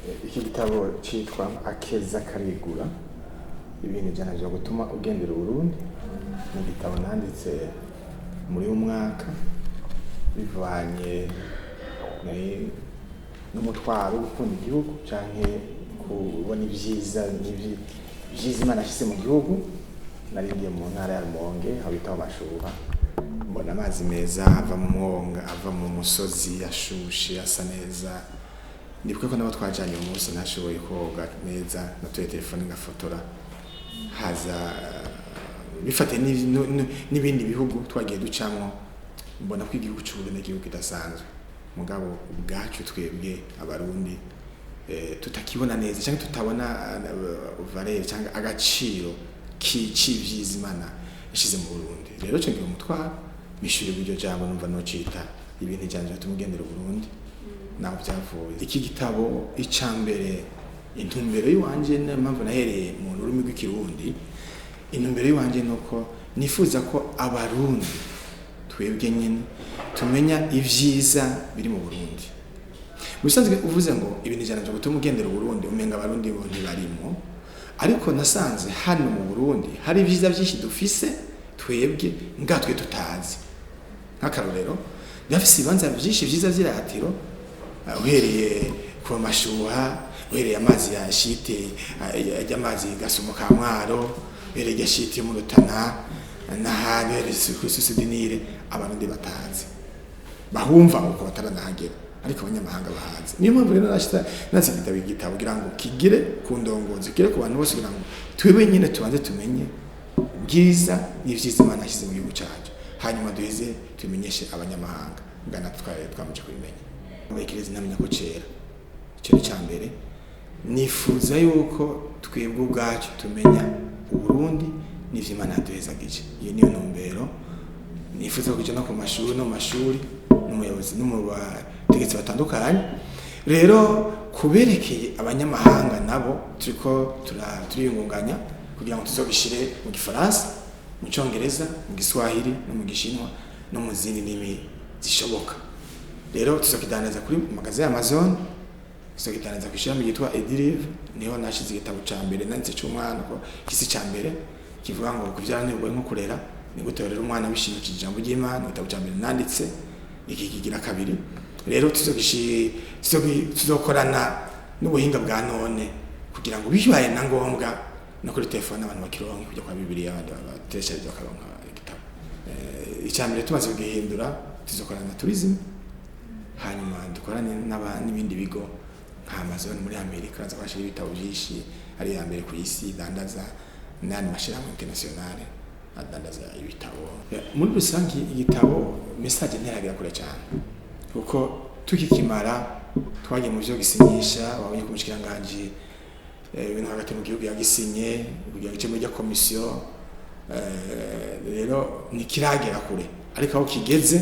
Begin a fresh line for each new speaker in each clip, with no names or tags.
Iki gitabo citwa Akeza Karigura, ibintu 100 vyo gutuma ugendera Uburundi. Ni igitabo nanditse muri uyu mwaka bivanye n'umutwaro wo gukunda igihugu canke kubona ivyiza vyiza Imana yashize mu gihugu. Nari ngiye mu ntara ya Rumonge, aho bita mu Mashuha, mbona amazi meza ava mu mwonga, ava mu musozi, ashushe, asa neza. Ndibuka ko nabo twajanye uwo munsi ntashoboye koga neza, natoye telefone ngafotora. Haza bifatiye n'ibindi bihugu twagiye ducamwo, mbona ko igihugu c'Uburundi ari igihugu kidasanzwe, mugabo ubwacu twebwe Abarundi tutakibona neza canke tutabona valeur canke agaciro c'ivyiza Imana yashize mu Burundi. Rero ico ngira umutwaro mishura iryo jambo, numva nocita ibintu 100 vyotuma ugendera Uburundi. Naho vyavuye iki gitabo, ica mbere, intumbero y'iwanje, niyo mpamvu nahereye mu rurimi rw'Ikirundi. Intumbero y'iwanje ni uko nifuza ko Abarundi twebwe nyene tumenya ivyiza biri mu Burundi. Mu bisanzwe uvuze ngo ibintu 100 vyo gutuma ugendera Uburundi, umenga Abarundi bo ntibarimo, ariko nasanze hano mu Burundi hari ivyiza vyinshi dufise twebwe nga twe tutazi. Nk'akarorero, ndafise ibibanza vyinshi vyiza vy'iratiro, uhereye ku Mashuha, uhereye amazi ya shite y'amazi Gasumo ka Mwaro, uhereye ya shite yo mu Rutana n'ahandi, uhereye kuri Source du Nil, Abarundi batazi, bahumva uko bataranahagera, ariko abanyamahanga bahazi. Niyo mpamvu rero nashita natse igitabo kugira ngo kigire ku ndongozi, kigere ku bantu bose, kugira ngo twebwe nyine tubanze tumenye ubwiza n'ivyiza Imana yashyize mu gihugu cacu, hanyuma duheze tubimenyeshe abanyamahanga ngana twari twamaze kubimenya. Ikirezi ntamenya ko cera. Ico ni mbere. Nifuza yuko twebwe ubwacu tumenya Uburundi n'ivyo Imana yaduhezagije. Iyo niyo ntumbero. Nifuza kuja no ku mashuri, no mu mashuri, n'umuyobozi no mu bategetsi batandukanye. Rero kuberekeye abanyamahanga nabo, turiko turiyungunganya kugira ngo tuzobishire mu Gifaransa, mu Congereza, mu Giswahili no mu Gishinwa no mu zindi ndimi zishoboka. Rero tuzokidandaza kuri magasin ya Amazon, tuzokidandaza kw'ishirahamwe ryitwa Edirive. Niho nashize igitabo ca mbere nanditse c'umwana, ko kisi ca mbere kivuga ngo kuvyara ntibigoye nko kurera, ni gute rero umwana wishimikije ijambo ry'Imana. Igitabo ca mbere nanditse, iki kigira kabiri. Rero tuzokorana n'ubuhinga bwa none kugira ngo bibaye na ngombwa no kuri telefone abantu bakironke, kujya kwa Bibiliya abandi batesha bakaronka igitabo. Icya mbere tumaze kugihindura, tuzokorana na tourism, hanyuma dukorane n'ibindi bigo nka Amazon muri Amerika, baza kwashira ibitabo byinshi, ari iya mbere ku isi idandaza, n'ayandi mashirahamwe internationale adandaza ibitabo. Muri rusange igitabo message ntiragera kure cyane, kuko tukikimara twagiye mu byo gisinyisha, wabonye ko umushikiranganji ibintu hagati mu gihugu yagisinye kugira ngo ice muri rya komisiyo. Rero ntikiragera kure, ariko aho kigeze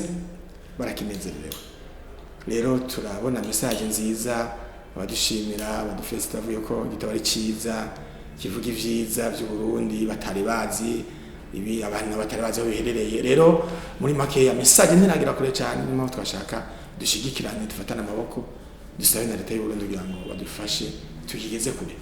barakinezerewe. Rero turabona message nziza, abadushimira, abadufesita, bavuye ko igitabo ari ciza, kivuga ivyiza vy'Uburundi batari bazi, ibi abantu batari bazi aho biherereye. Rero muri makeya message ntiragera kure cyane. Niyo mpamvu twashaka dushigikirane, dufatane amaboko, dusabe na leta y'Uburundi kugira ngo badufashe tukigeze kure.